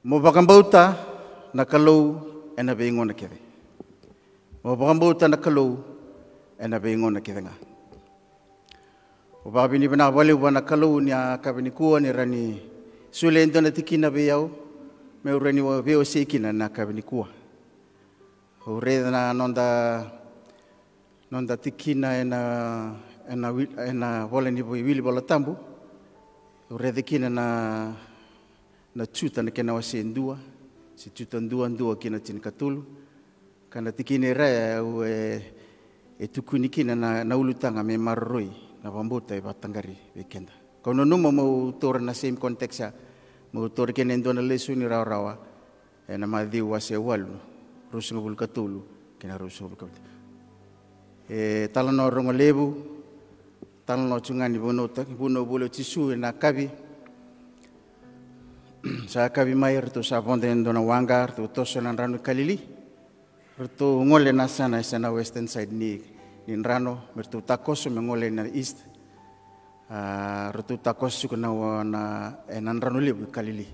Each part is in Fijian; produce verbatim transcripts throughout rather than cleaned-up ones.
Mo vakabauta na Kalou ena veigauna kece. Mo vakabauta na Kalou ena veigauna kece ga. Au vakavinavinaka vakalevu vua na Kalou ni yakavi nikua ni rawa ni solia e dua na tikina vei au meu rawa ni veiwasei kina na yakavi nikua. Au raica na noda, noda tikina ena, ena wi-, ena vola ni wi-, wili Vola Tabu. Au raica kina na, na Juta na kena wase dua, se Juta dua, dua ki na tinikatolu. Ka na tikina e rua e, e tukuni kina na, na ulutaga me maroroi na vakabauta e vakataqari vei keda. Kau nanuma meu taura na same context ya, meu taura kina e dua na lesoni rawarawa ena Maciu wase walu, ruasagavulu ka tolu kei na ruasagavulu ka vitu. E talanoa rogo levu, talanoa tu ga ni vunauta, vunau voli o Jisu ena yakavi. Sa yakavi mai, ratou sa vodo ena dua na waqa, ratou toso ena drano i Kalili. Ratou gole ena yasana e sa na western side ni, ni drano, me ratou takoso me gole ena east. A, ratou takoso tiko na, na, ena drano levu i Kalili.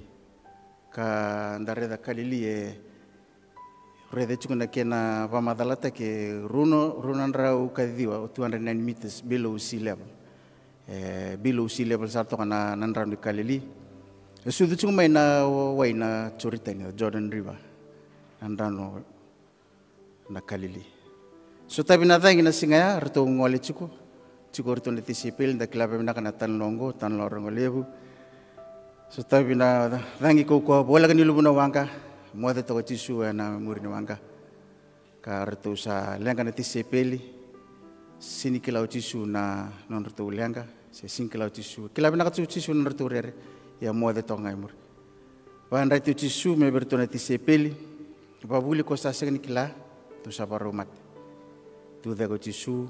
Ka da raica Kalili e, raica tiko na kena vakamacalataki e rua na, rua na drau ka ciwa, two hundred nine meters below sea level. E, below sea level sara toka na, na drano i Kalili. E sucu tiko mai na wai na Joritani, Jordan River, na drano na Kalili. Sotavi na cagi na siga ya, ratou gole tiko, tiko ratou na tisaipeli, da kila vakavinaka na talanoa oqo, talanoa rogo levu. Sotavi na cagi kaukaua, voleka ni luvu na waqa, moce toka o Jisu ena muri ni waqa. Ka ratou sa leqa na tisaipeli, sega ni kila o Jisu na nodratou leqa, se sega ni kila o Jisu. Kila vinaka tiko o Jisu na nodratou rere, ia moce toka ga e muri. Vakayadrati o Jisu mai vei iratou na tisaipeli, vakavuli ko sa sega ni kila, tou sa vakarau mate. Tucake o Jisu,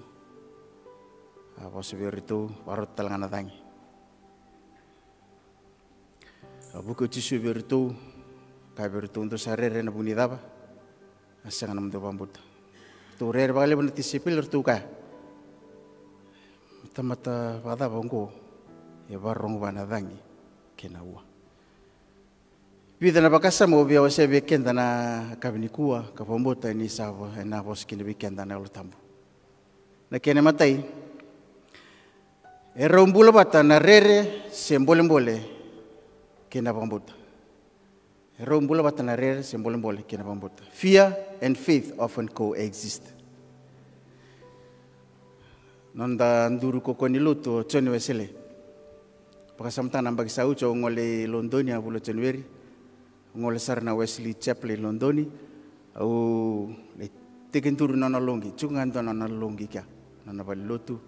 a vosa vei iratou, vakarauta tale ga na cagi. A vuki o Jisu vei iratou, kaya vei iratou, dou sa rere ena vuku ni cava? A sega na nomudou vakabauta. Ratou rere vakalevu na tisaipeli, ratou kaya, tamata vakacava oqo e vakarorogo vua na cagi kei na ua? Vica na vakasama au via wasea vei keda na yakavi nikua, ka vakabauta ni sa vo-, ena vosa kina vei keda na Yalo Tabu. Na kena imatai, e rau bula vata na rere se bolebole kei na vakabauta. E rau bula vata na rere se bolebole kei na vakabauta. Fear and faith often coexist. Noda duru kaukaua ni lotu o Joni Wesele. Vakasamataka na yabaki sa oti au gole i Lodoni ena vula o Janueri. Au gole sara na Wesley Chapel i Lodoni. Au lai tekiduru na nona loqi, tiko ga e dua na nona loqi kea, na nona valenilotu.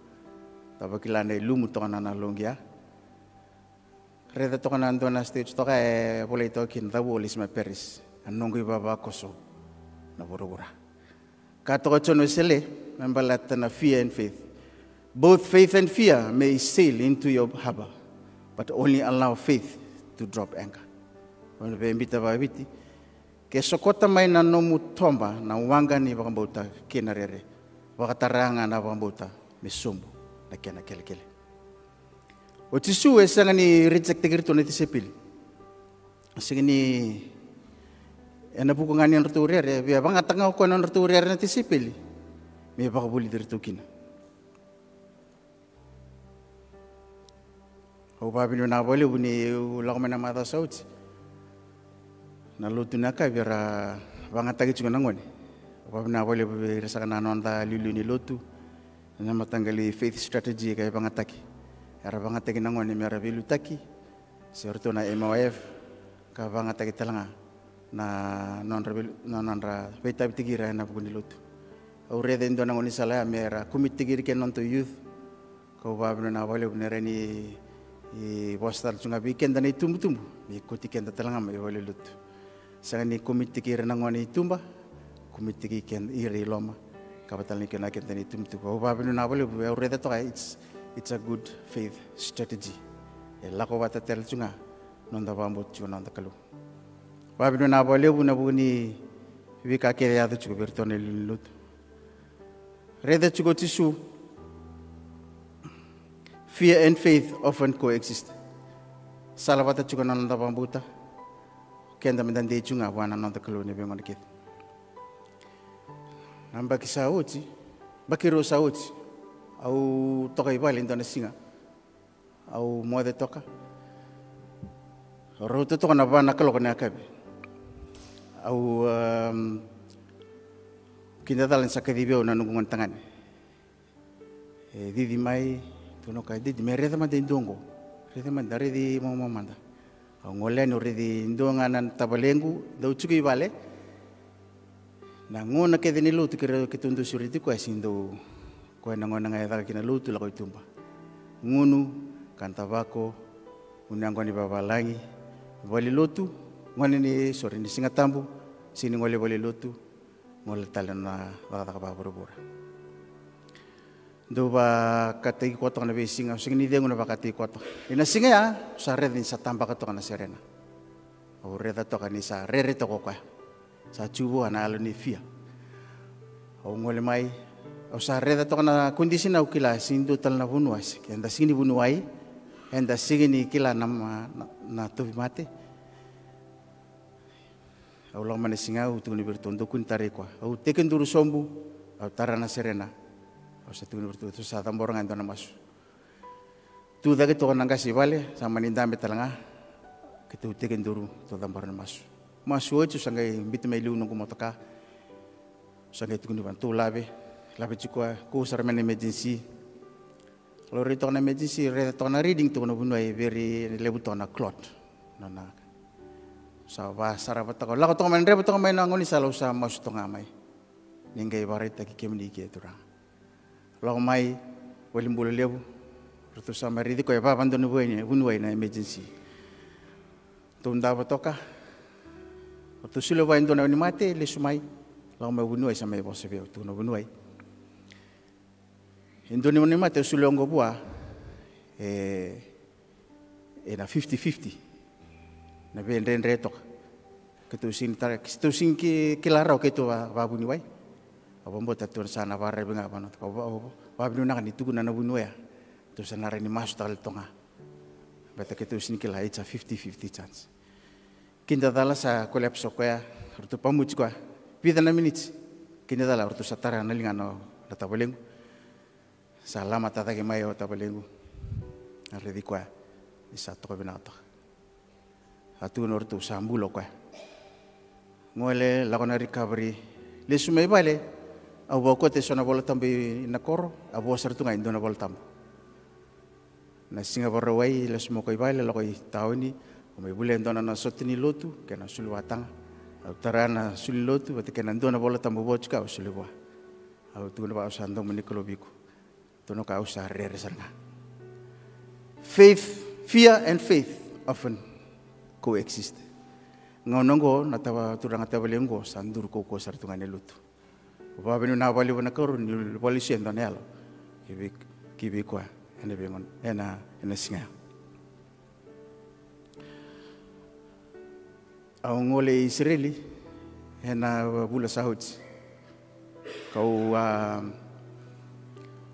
Au vakila na ilumu toka na nona loqi ya. Raica toka na dua na stage toka e volai toka kina, The Wall Is My Parish. A noqu ivavakoso na vuravura. Kaya toka o Joni Wesele me baleta na fear and faith. Both faith and fear may sail into your harbour, but only allow faith to drop anchor. Au na via biuta vakaviti, ke sokota mai na nomu toba na waqa ni vakabauta kei na rere, vakatara ga na vakabauta me sobu na kena kelekele. O Jisu e sega ni reject-taki iratou na tisaipeli. E sega ni, ena vuku ga ni nodratou rere, e via vagataka ga o koya na nodratou rere na tisaipeli me vakavulici iratou kina. Au vakavinavinaka vakalevu niu lako mai na macawa sa oti na lotu na yakavi era vagataki tiko na gone. Au vakavinavinaka vakalevu vei ira saka na noda iliuliu ni lotu, na mataqali faith strategy ka e vagataki. Era vagataki na gone me ra veiliutaki, se o ratou na M Y F, ka vagataki tale ga na nodra vei-, na nodra veitavitaki ira ena vuku ni lotu. Au raica e dua na gaunisala ya me ra commit-taki ira kei na nodatou youth. Kau vakavinavinaka vakalevu ni rawa ni vosa tale tu ga vei keda na itubutubu me kauti keda tale ga mai valenilotu. Sega ni commit-taki ira na gone i tuba, commit-taki keda, ira i loma, ka vaka tale ga kina keda na itubutubu. Au vakavinavinaka vakalevu, au raica toka, it's, it's a good faith strategy. E lako vata tale tu ga noda vakabauta tiko na noda Kalou. Vakavinavinaka vakalevu ena vuku ni veika kece e yaco tiko vei iratou na iliuliu ni lotu. Raica tiko o Jisu, fear and faith often coexist. Salavata tiko na noda vakabauta keda me da dei tu ga vua na noda Kalou ena veigauna kece. Na yabaki sa oti, yabaki rua sa oti, au toka i vale e dua na siga. Au moce toka. Rauta toka na va na kaloko na yakavi. Au, um, kidacala ni sa kacivi au na noqu gone tagane. E cici mai, tukuna o koya, "Dede, me raica mada e dua oqo. Raica mada, raici momo mada." Au gole yani, au raici e dua ga na tavalequ dau tiko i vale. Na gauna kece ni lotu keitou dau sureti koya, sega ni dau, koya na gauna ga e caka kina lotu, lako i tuba. Gunu, kana tavako, gunu yaqona ni vavalagi, valenilotu, gauna ni, sorry, ni Siga Tabu, sega ni gole valenilotu, gole tale na cakacaka vakavuravura. Dau vakataki koya toka na veisiga, au sega ni cegu na vakataki koya toka. Ia na siga ya, au sa raica ni sa tabaka toka na serena. Au raica toka ni sa rere toka o koya. Sa tu vua na yalo ni fia. Au gole mai, au sa raica toka na condition, au kila sega ni dua tale na vanua, se keda sega ni vuniwai, eda sega ni kila na, na, na tauvimate. Au lako mai na siga, au tukuna vei iratou, dou kua ni tarai koya. Au tekiduru sobu, au tara na serena. Au sa tukuna vei iratou, tou sa cabora ga e dua na masu. Tu cake toka na qase i vale, sa mani dabe tale ga. Keitou tekiduru, tou cabora na masu. Masu oti, au sa qai biuta mai liu noqu motoka. Au sa qai tukuna vua, tou lave, lave tiko, kau sara mai na emergency. Laurai toka na emergency, raica toka na reading, toka na vanua e very levu toka na clot. Nona, sa vasarava toka, lako toka mai, draiva toka mai na gaunisala, au sa masu toka ga mai. Ni qai vakaraitaki kemuni ke, Turaga. Lako mai, valenibula levu, ratou sa mai raici koya e vavadonui vuniwai na emergency. Tou dava toka, ratou solia vua e dua na wainimate, lesu mai, lako mai vuniwai, sa mai vosa vei au, tukuna vuniwai, e dua na wainimate au solia oqo vua, e, ena fifty fifty. Na veidredre toka. Keitou sega ni tara, keitou sega ni ki-, kila rawa keitou va-, vavuniwai. Au vakabauta tou sa na vakararavi ga vua na, au va-, au va-, vakavinavinaka ni tukuna na vuniwai ya. Tou sa na rawa ni masu tale toka ga. Baleta keitou sega ni kila, it's a fifty fifty chance. Kidacala sa collapse o koya, ratou pamuti koya. Vica na miniti. Kidacala ratou sa tara na ligana na tavalequ. Sa lamata cake mai o tavalequ. A raici koya ni sa toka vinaka toka. A tukuna o ratou sa bula o koya. Gole, lako na recovery. Lesu mai vale, au vakauta e so na Vola Tabu ina koro, a vo sara tu ga e dua na Vola Tabu. Na siga Vakarauwai, lesu mai o koya i vale, lako i tauni, au mai volia e dua na sota ni lotu kei na sulu vataga. Au tara na sulu ni lotu vata kei na dua na Vola Tabu vo tiko, au solia vua. Au tukuna vua, au sa domo ni Kalou vei iko. Tukuna o koya, au sa rere sara ga. Faith, fear and faith often coexist. Gauna oqo na tava-, turaga tavalequ oqo sa duru kaukauwa sara tu ga ena lotu. Vakavinavinaka vakalevu na Kalou ni vakalesuya e dua na yalo ki vei, ki vei koya ena veigauna, ena, ena siga ya. Au gole i Isireli ena vula sa oti. Kau a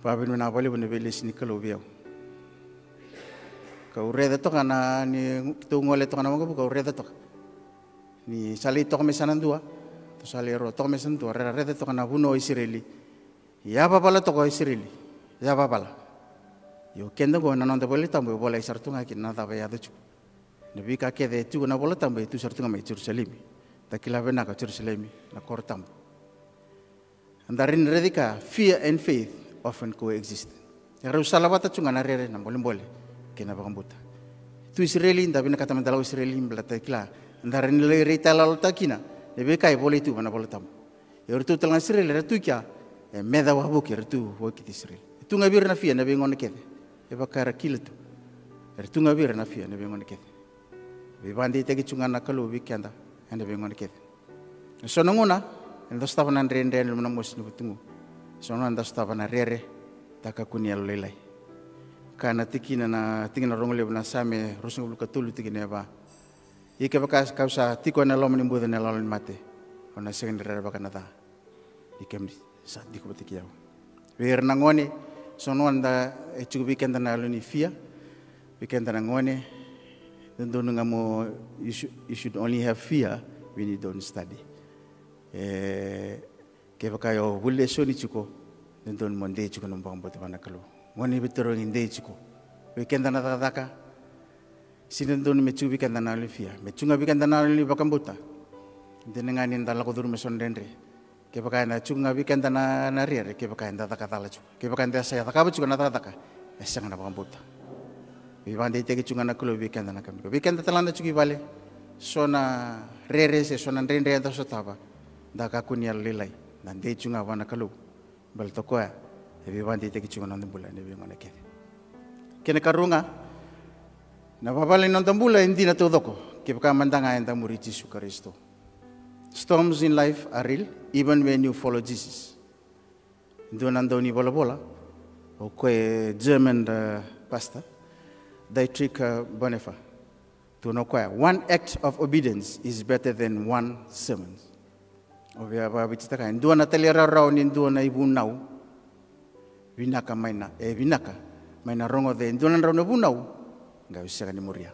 vakavinavinaka vakalevu na veilesi ni Kalou vei au. Kau raica toka na, ni keitou gole toka na waqavuka, kau raica toka ni sa lai toka mai sa na dua, tou sa lai rua toka mai sa na dua, ra raica toka na vanua o Isireli. Yavavala toka o Isireli, yavavala. Io, keda oqo na noda Vola Tabu e volai sara tu ga kina na cava e yaco tiko. Na veika kece e tiko na Vola Tabu e tu sara tu ga mai Jerusalemi. Da kila vinaka o Jerusalemi na koro tabu. Da rawa ni raica ka, fear and faith often coexist. E rau salavata tu ga na rere, na bolebole kei na vakabauta. Tu Isireli, da vinakata meda lako Isireli, baleta kila, da rawa ni lai raitayaloyalotaka kina na veika e volai tu va na Vola Tabu. Ia o iratou tale ga Isireli era tu i kea, e meca wavoki, era tu wavoki Isireli. E tu ga vei ira na fear ena veigauna kece. E vaka era kila tu. Era tu ga vei ira na fear ena veigauna kece. Veivakadeitaki tu ga na Kalou vei keda ena veigauna kece. E so na gauna eda sotava na dredre ena loma ni mosi ni vutugu. E so na gauna eda sotava na rere, da kakua ni yalolailai. Kaya na tikina, na tikina rogo levu na Same ruasagavulu ka tolu, tikina e va. Ia kevaka kau sa tiko ena loma ni buca ni yalona ni mate, au na sega ni rerevaka na ca. Ia kemuni sa tiko vata kei au. Vei ira na gone, so na gone da, e tiko vei keda na yalo ni fear. Vei keda na gone, Dodonu ga mo, you should, you should only have fear when you don't study. E, kevaka o vuli lesoni tiko, dodonu mo dei tiko na vakabauta vua na Kalou. Gone veitarogi, dei tiko. Vei keda na cakacaka, sega ni dodonu me tu vei keda na yalo ni fear, me tu ga vei keda na yalo ni vakabauta. Dina ga ni da lako curuma eso na dredre. Kevaka eda tu ga vei keda na, na rere, kevaka eda caka cala tiko, kevaka eda sa cakava tiko na cakacaka e sega na vakabauta. Veivakadeitaki tu ga na Kalou vei keda na ka vinaka. Vei keda talega tiko i vale, so na rere se so na dredre eda sotava, da kakua ni yalolailai, da dei tu ga vua na Kalou. Baleta o koya e veivakadeitaki tu ga na noda bula ena veigauna kece. Kena ikarua ga, na vakavala ni noda bula e dina taucoko kevaka mada ga eda muri Jisu Karisito. Storms in life are real, even when you follow Jesus. Dua na daunivolavola, o koya e German, uh, pastor, Dietrich, uh, Bonhoeffer. Tukuna o koya, "One act of obedience is better than one sermon." O via vakavititaka, e dua na talairawarawa ni dua na ivunau vinaka mai na, e vinaka mai na rogoca e dua na drau na vunau qai o sega ni muria.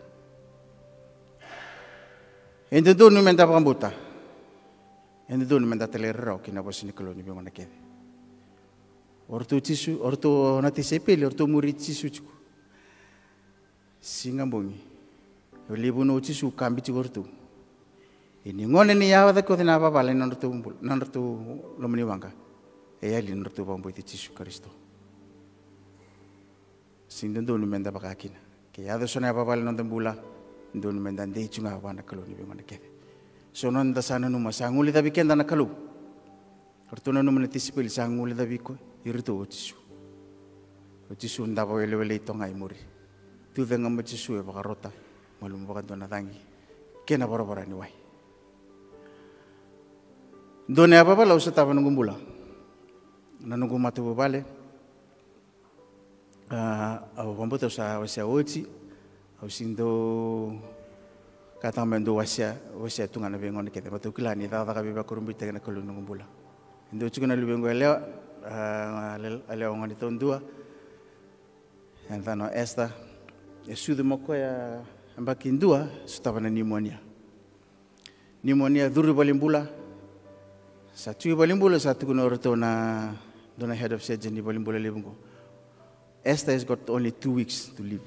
E dodonu meda vakabauta. E dodonu meda talairawarawa ki na vosa ni Kalou ni veigauna kece. O ratou Jisu, o ratou na tisaipeli, o ratou muri Jisu tiko. Siga bogi, o levu na o Jisu kabi tiko o ratou. Ia ni gone ni yaco cake oti na vakavala ni nodratou bula, na nodratou loma ni waqa, e yali na nodratou vakabauti Jisu Karisito. Sega ni dodonu meda vaka kina. Ke yaco eso na yavavala ni noda bula, dodonu meda dei tu ga vua na Kalou ni veigauna kece. So noda sa nanuma sa guilecavi keda na Kalou. Ratou nanuma na tisaipeli sa guilecavi ko iratou o Jisu. O Jisu davo welewele i toga i muri. Tucake ga mai o Jisu e vakarota, malumu vakadua na cagi kei na voravora ni wai. Dua na yavavala au sotava noqu bula. Na noqu matavuvale, a, au vakabauta au sa wasea oti, au sega ni dau kataka me dau wasea, wasea tu ga na veigauna kece. Baleta au kila ni cakacaka veivakurabuitaki na Kalou ena noqu bula. E dua tiko na luvequ yalewa, a, yalewa gone taudua, e yacana o Esther. E sucu mai o koya yabaki dua, sotava na pneumonia. Pneumonia, curu i valenibula. Sa tu i valenibula, sa tukuna o ratou na, dua na head of surgery ni valenibula levu qo, "Esther has got only two weeks to live."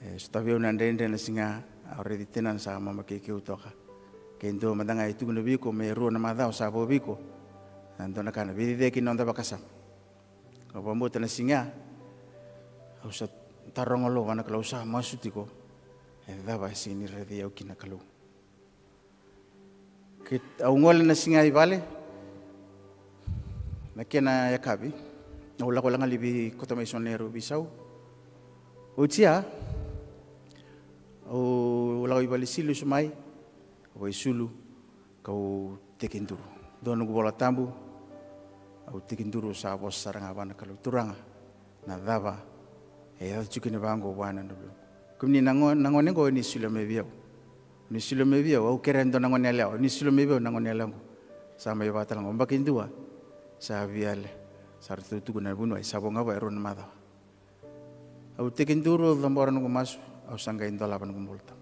E sotavi au na dredre na siga, au raici tinana sa mama keikei toka. Ke dua mada ga e tukuna vei iko me rua na macawa sa vo vei iko, na dua na ka na veiciciyaki na noda vakasama. Au vakabauta na siga, au sa taroga lo vua na Kalou, au sa masu tiko, e cava e sega ni raici au kina na Kalou. Ke au gole na siga i vale, na kena yakavi, au lako wale ga li vei koto mai so na neirau veisau. Oti ya, au lako i vale, sili lesu mai, au vaisulu, kau tekiduru. Dua noqu iVola Tabu, au tekiduru, sa vosa sara ga vua na Kalou, "Turaga, na cava e yaco tiko kina vaqo vua na luvequ?" Kemuni na go-, na gone qo ni solia mai vei au. Ni solia mai vei au, au kerea e dua na gone yalewa, ni solia mai vei au na gone yalewa qo. Sa mai vaka tale ga, yabaki dua, sa via yali. Sa ratou tukuna na vuniwai, sa vo ga vua e rua na macawa. Au tekiduru, au cabora noqu masu, au sa qai dolava noqu iVola Tabu.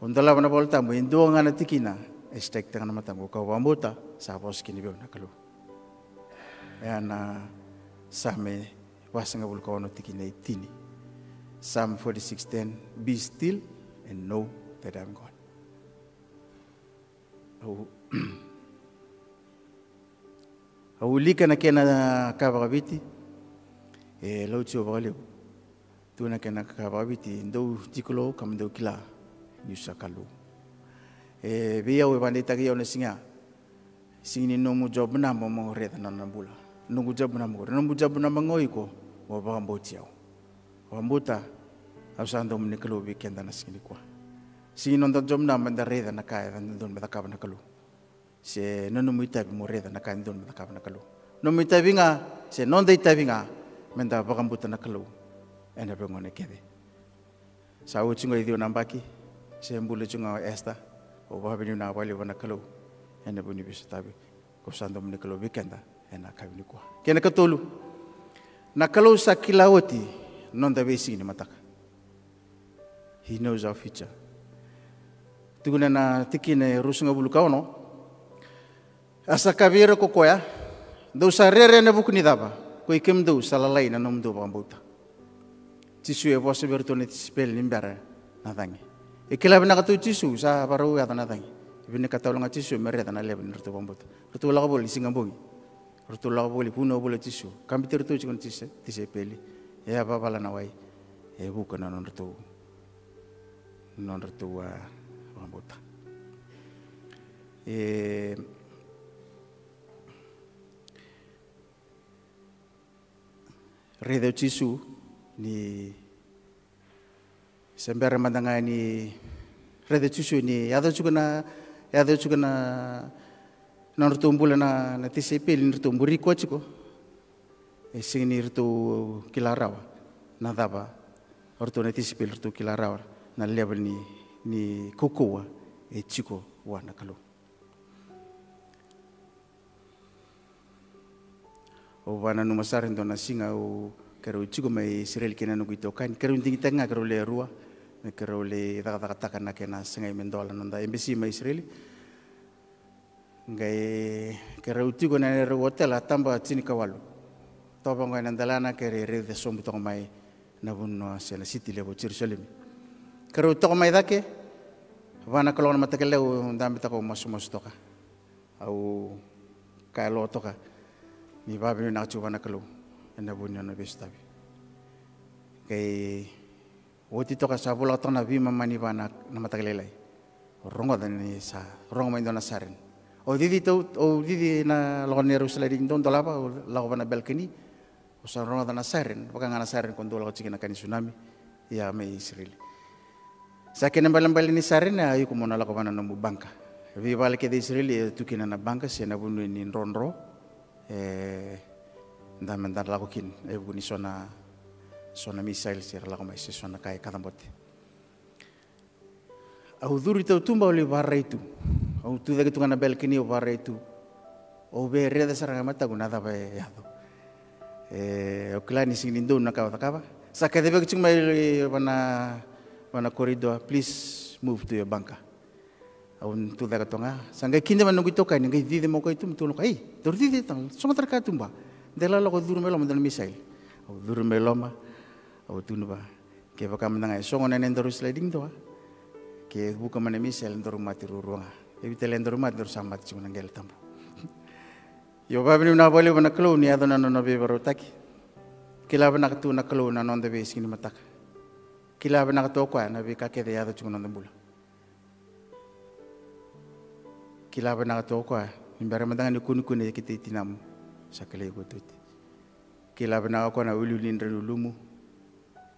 Au dolava na iVola Tabu, e dua ga na tikina e strike taka na mataqu, kau vakabauta sa vosa kina vei au na Kalou. E ya na Same vasagavulu ka ono, tikina e tini. Psalm forty-six ten, "Be still and know that I am God." Au, au wilika na kena ka vakaviti, e lauti au vakalevu. Tu na kena ka vakaviti, dou tiko lo ka mo dou kila niu sa Kalou. E vei au, e vakadeitaki au na siga. Sega ni nomu job number mo raica na nona bula. Noqu job number qori, nomu job number ga o iko mo vakabauti au. Vakabauta, au sa domo ni Kalou vei keda na siga nikua. Sega ni noda job number meda raica na ka e dodonu me cakava na Kalou, se na nomu itavi mo raica na ka e dodonu me cakava na Kalou. Nomu itavi ga se noda itavi ga meda vakabauta na Kalou ena veigauna kece. Sa oti ga e ciwa na yabaki, se bula tiko ga o Esther, au vakavinavinaka vakalevu vua na Kalou ena vuku ni veisotavi kau sa domo ni Kalou vei keda ena yakavi nikua. Kena ikatolu, na Kalou sa kila oti na noda veisiga ni mataka. He knows our future. Tukuna na tikina e ruasagavulu ka ono. A sa kaya vei ira ko koya, dou sa rere ena vuku ni cava? Ko i kemudou sa lalai na nomudou vakabauta. Jisu e vosa vei iratou na tisaipeli ni bera na cagi. E kila vinaka tu Jisu sa varau yaco na cagi. E vinakata tale ga Jisu me raica na levu ni ratou vakabauta. Ratou lako voli siga bogi. Ratou lako voli, vunau voli o Jisu. Kabiti iratou tiko na tisa-, tisaipeli. E a vavala na wai. E vuka na nodratou, nodratou a vakabauta. E raica o Jisu ni se bera mada ga ni raica o Jisu ni yaco tiko na, yaco tiko na nodratou bula na, na tisaipeli ni ratou muri koya tiko. E sega ni ratou kila rawa na cava o ratou na tisaipeli ratou kila rawa na level ni, ni kaukauwa e tiko vua na Kalou. Au vananuma sara e dua na siga au keirau tiko mai Isireli kei na noqu itokani. Keirau digitaki ga keirau le rua me keirau le cakacakataka na kena segai me dola noda embassy mai Isireli. Qai keirau tiko na neirau otela taba tinikawalu. Tovo qo ena delana keirau raica sobu toka mai na vanua se na siti levu o Jerusalemi. Keirau toka mai cake, va na kaloko na mataka lailai au dabe toka au masumasu toka. Au kaya lo toka ni vavinavinaka tiko vua na Kalou ena vuku ni nona veisotavi. Qai oti toka sa volaka toka na veimama ni va na, na mataka lailai. Au rogoca ni sa rogo mai dua na siren. Au cici tau, au cici na lako ni rau sliding door, dolava, au lako va na balcony. Au sa rogoca na siren, vaka ga na siren ko dau lako tiko na ka ni tsunami. Ia mai Isireli. Sa kena balebale ni siren, a iko mo na lako va na nomu banka. Veivale kece Isireli e tu kina na banka se na vanua ni drodro. E da me da lako kina e vuku ni so na, so na missile se ra lako mai se so na ka e kacabote. Au curu i tautuba au lai vakaraitu. Au tu cake tu ga na balcony au vakaraitu. Au via raica sara ga e mataqu na cava e yaco. E, au kila ni sega ni donu na ka au cakava. Sa kacivaki tiko mai va na, va na corridor, please move to your bunker. Au tu cake toka ga. Sa qai kidava na noqu itokani, qai cici mai o koya i tuba, tukuna o koya, ei, daru cici tale, sogota na ka e tuba. De lako curu mai loma dua na missile. Au curu mai loma, au tukuna vua, kevaka mada ga e sogo na nedaru sliding door, ke vuka mai na missile daru mate ruarua ga. E vei tale daru mate, daru sa mate tiko na qele tabu. Io, vavinavinaka vakalevu vua na Kalou ni yaco na nona veivakarautaki. Kila vinaka tu na Kalou na noda veisiga ni mataka. Kila vinaka tu o koya na veika kece e yaco tiko na noda bula. Kila vinaka tu o koya ni bera mada ga ni kunekune ki tei tinamu, sa kilai iko oti. Kila vinaka o koya na wiliwili ni dra ni ulumu.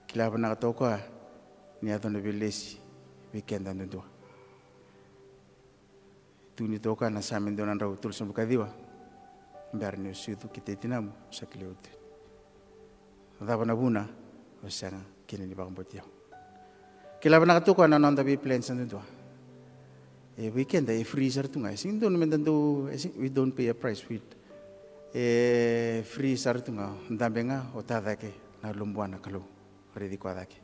Kila vinaka tu o koya ni yaco na veilesi vei keda duadua. Tukuni tu o koya na Same dua na drau tolusagavulu ka ciwa. Bera ni o sucu ki tei tinamu, sa kilai oti. Cava na vuna o sega kina ni vakabauti au? Kila vinaka tu o koya na noda vei plan sa duadua. E vei keda e free sara tu ga, e sega ni donu meda dau, e sega, we don't pay a price for it. E free sara tu ga, dabe ga o ta cake na lomavua na Kalou. Raici koya cake.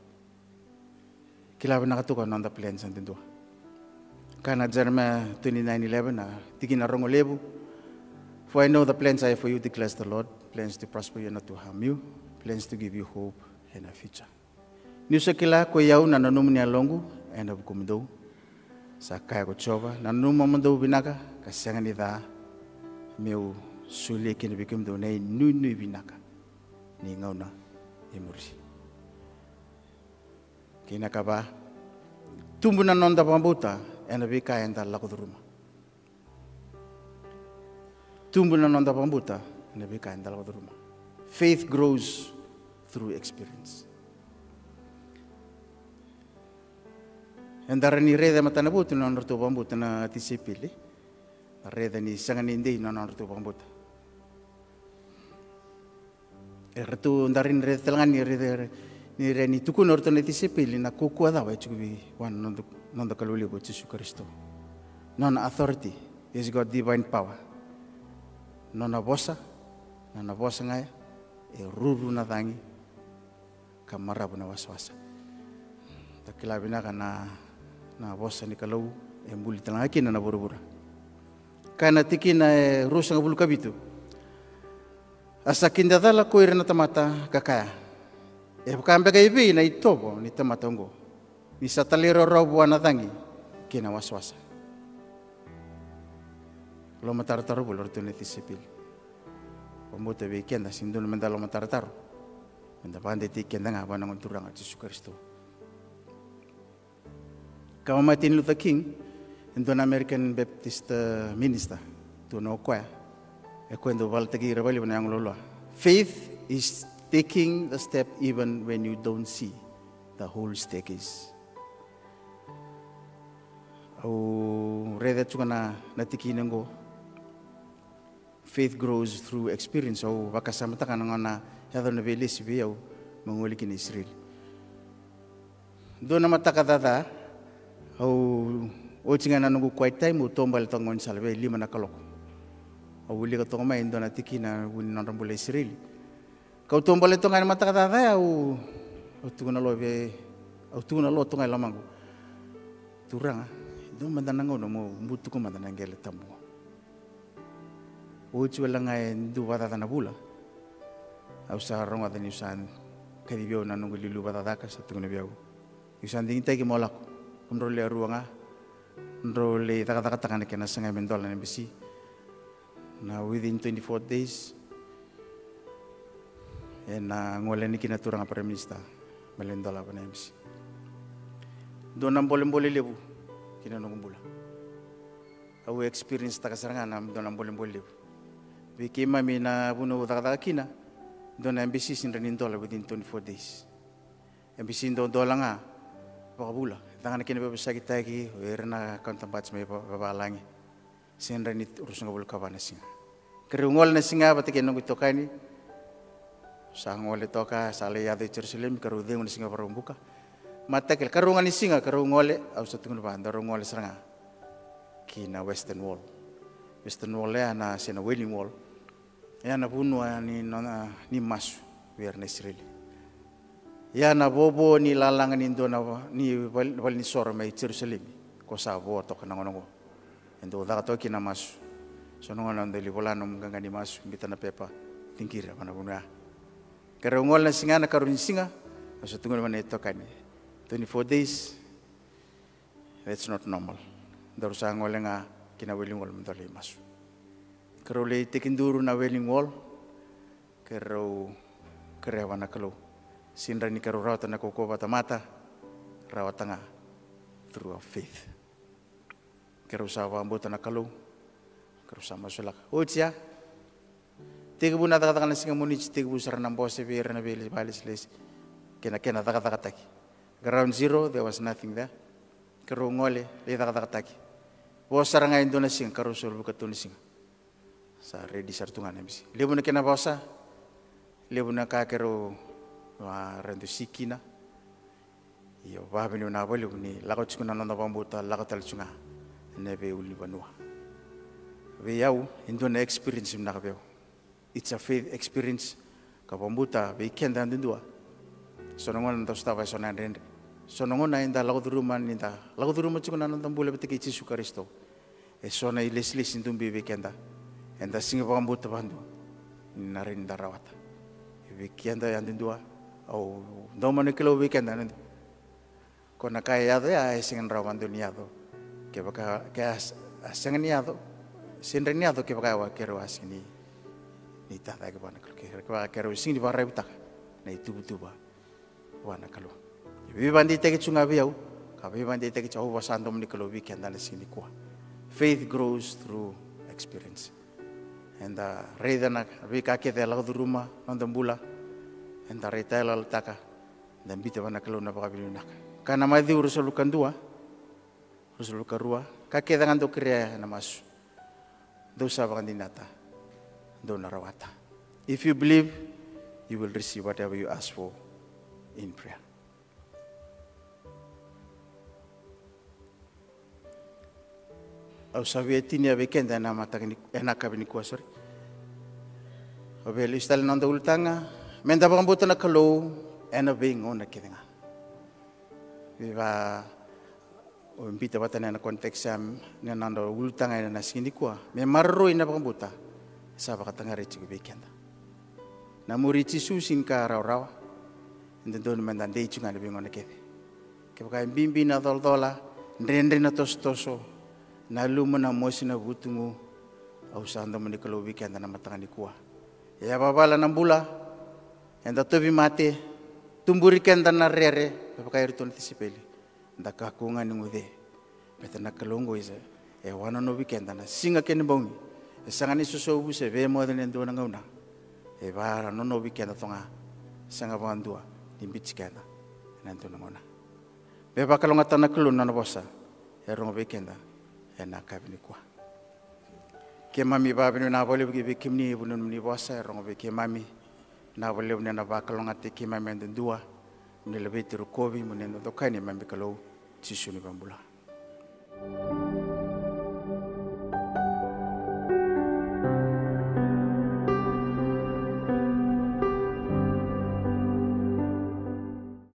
Kila vinaka tu o koya na noda plan sa duadua. Kaya na Jeremiah twenty-nine eleven, na tikina rogo levu. For I know the plans I have for you, declares the Lord, plans to prosper you and not to harm you, plans to give you hope and a future. Niu sa kila koi au na nanuma ni yaloqu ena vukumudou, sa kaya ko Jiova, na nanuma mo dou vinaka ka sega ni ca, meu solia kina vei kemudou na inuinui vinaka ni gauna e muri. Kei na ka va, tubu na noda vakabauta ena veika eda lako curuma. Tubu na noda vakabauta ena veika eda lako curuma. Faith grows through experience. Eda rawa ni raica e matanavotu na nodratou vakabauta na tisaipeli. Raica ni sega ni dei na nodratou vakabauta. E ratou da rawa ni raica tale ga ni raica ni rawa ni tukuna o ratou na tisaipeli na kaukaua cava e tiko vei vua na noda, noda Kalou levu o Jisu Karisito. Nona authority, he's got divine power. Nona vosa, nona vosa ga e ruru na cagi ka maravu na wasawasa. Da kila vinaka na, na vosa ni Kalou e buli tale ga kina na vuravura. Kaya na tikina e ruasagavulu ka vitu: A sa kidacala ko ira na tamata ka kaya, e vaka beka e vei na itovo ni tamata oqo, ni sa talairawarawa vua na cagi kei na wasawasa. Lomatarotaro voli o ratou na tisaipeli. Vakabauta vei keda, se dua na meda lomatarotaro, meda vakadeitaki keda ga vua na Gone Turaga o Jisu Karisito. Kaya o Martin Luther King, e dua na American Baptist, uh, minister, tukuna o koya, e koya e dau valataki ira vakalevu na yago loaloa: "Faith is taking the step even when you don't see the whole staircase." Au raica tiko na, na tikina oqo. Faith grows through experience. Au vakasamataka na gauna yaco na veilesi vei au meu gole kina i Isireli. Dua na mataka caca, au oti ga na noqu quiet time, au taubale toka ga ni sala vei lima na kaloko. Au wilika toka mai e dua na tikina vu ni nodra bula i Isireli. Kau taubale toka ga ni mataka caca ya, au, au tukuna lo vei, au tukuna lo toka ga i lomaqu: "Turaga, dua mada na gauna mo butuka mada na qele tabu." Oti wale ga e dua vakacaca na vula, au sa rogoca niu sa kacivi au na noqu iliuliu vakacakacaka, sa tukuna vei au: "Iko sa digitaki mo lako. Kemudrau lewe rua ga, drau lai cakacakataka na kena sagai me dola na embassy. Na within twenty-four days, ena gole yani kina na turaga Prime Minister me lai dolava na embassy." Dua na bolebole levu ki na noqu bula. Au experience taka sara ga na dua na bolebole levu. Vei keimami na vanua au cakacaka kina, dua na embassy sega ni dola within twenty-four days. Embassy dodola ga vakavula. Caka na kena veivosakitaki o ira na counterparts mai va-, vavalagi. Sega ni ruasagavulu ka va na siga. Keirau gole na siga vata kei na noqu itokani. Sa gole toka, sa lai yaco i Jerusalemi, keirau cegu na siga Vakaraubuka. Matakila, ikarua ga ni siga keirau gole, au sa tukuna vua, daru gole sara ga ki na Western Wall. Western Wall ya na, se na Wailing Wall, ya na vanua ni, na, ni masu vei ira na Isireli. Ya na vovo ni lalaga ni dua na va-, ni val-, valenisoro mai Jerusalemi, ko sa vo toka na gauna oqo. E dau caka toka kina na masu. So na gauna dau lai vola nomu qaqa ni masu, biuta na pepa, ciqira vua na vanua ya. Keirau gole na siga, na ikarua ni siga, au sa tukuna vua na itokani: "Twenty-four days, that's not normal. Daru sa gole ga ki na Wailing Wall me daru lai masu." Keirau lai tekiduru na Wailing Wall, keirau kerea vua na Kalou. Sega ni keirau rawata na kaukauwa vakatamata, rawata ga through our faith. Keirau sa vakabauta na Kalou, keirau sa masulaka. Oti ya, tekivu na cakacaka na siga Moniti, tekivu sara na bose vei ira na veivakalesilesi kei na kena cakacakataki. Ground zero, there was nothing there. Keirau gole, lai cakacakataki. Vo sara ga e dua na siga, ikarua saka, ikarua na siga, sa ready sara tu ga na embassy. Levu na kena vosa, levu na ka keirau vakaredusi kina. Io, vakavinavinaka vakalevu ni lako tiko na noda vakabauta, lako tale tiko ga na veiulunivanua. Vei au, e dua na experience vinaka vei au. It's a faith experience. Ka vakabauta vei keda yadudua, so na gauna da sotava eso na yadredre. So na gauna eda lako curuma, ni da lako curuma tiko na noda bula vata kei Jisu Karisito, eso na ilesilesi dubi vei keda, eda sega vakabauta vakadua ni na rawa ni da rawata. Vei keda yadudua, au dau mana kilai vei keda yadudua, ko na ka e yaco ya, e sega ni rawa vakadua ni yaco kevaka, ke a, a sega ni yaco, sega ni yaco kevaka e vaka keirau a sega ni, ni tacake vua na Kalou, kevaka keirau sega ni vakararavitaka na ituvatuva vua na Kalou. Veivakadeitaki tu ga vei au, ka veivakadeitaki tu, au vakasadomo ni Kalou vei keda na siga nikua. Faith grows through experience. Eda raica na veika kece e lako curuma na noda bula, eda raitayaloyalotaka, eda biuta vua na Kalou na vakavinavinaka. Kaya na Maciu ruasagavulu ka dua, ruasagavulu ka rua: Ka kece ga dou kerea ena masu, dou sa vakadinata, dou na rawata. If you believe, you will receive whatever you ask for in prayer. Au sa via tinia vei keda ena mataka ni, ena yakavi nikua, sorry. Au via lesu tale na noda ulutaga: Meda vakabauta na Kalou ena veigauna kece ga. Veiva o bita vata na na context am na nodra ulutaga ena na siga nikua me maroroi na vakabuta sa vakatagare tiko vei keda. Na muri Jisu sini ka rawarawa. E dodonu meda dei tiko ga na veigona kece. Kevaka e bibi na colacola, dredre na tosotoso, na luma na mosi na vutugu, au sa domo ni Kalou vei keda na mataka nikua. E a vavala na bula, eda tovi mate, tuburi keda na rere, me vaka iratou na tisaipeli. Da kakua ga ni guce. Beta na Kalou oqo isa e wanonovi keda na siga kei na bogi. E sega ni sosovu se vei moce ni dua na gauna. E vanonovi keda toga. Sega vakadua ni biuti keda ena dua na gauna. Me vakalougatataka na Kalou na nona vosa e rogo vei keda ena yakavi nikua. Keimami vakavinavinaka vakalevu ki vei kemuni e vunau ni vosa e rogo vei keimami. Na vakalevu ni na vakalougatataki keimami yadudua. Mo ni laveti, rokovi, mo ni dodokani keimami Kalou. Jisu ni vakabula.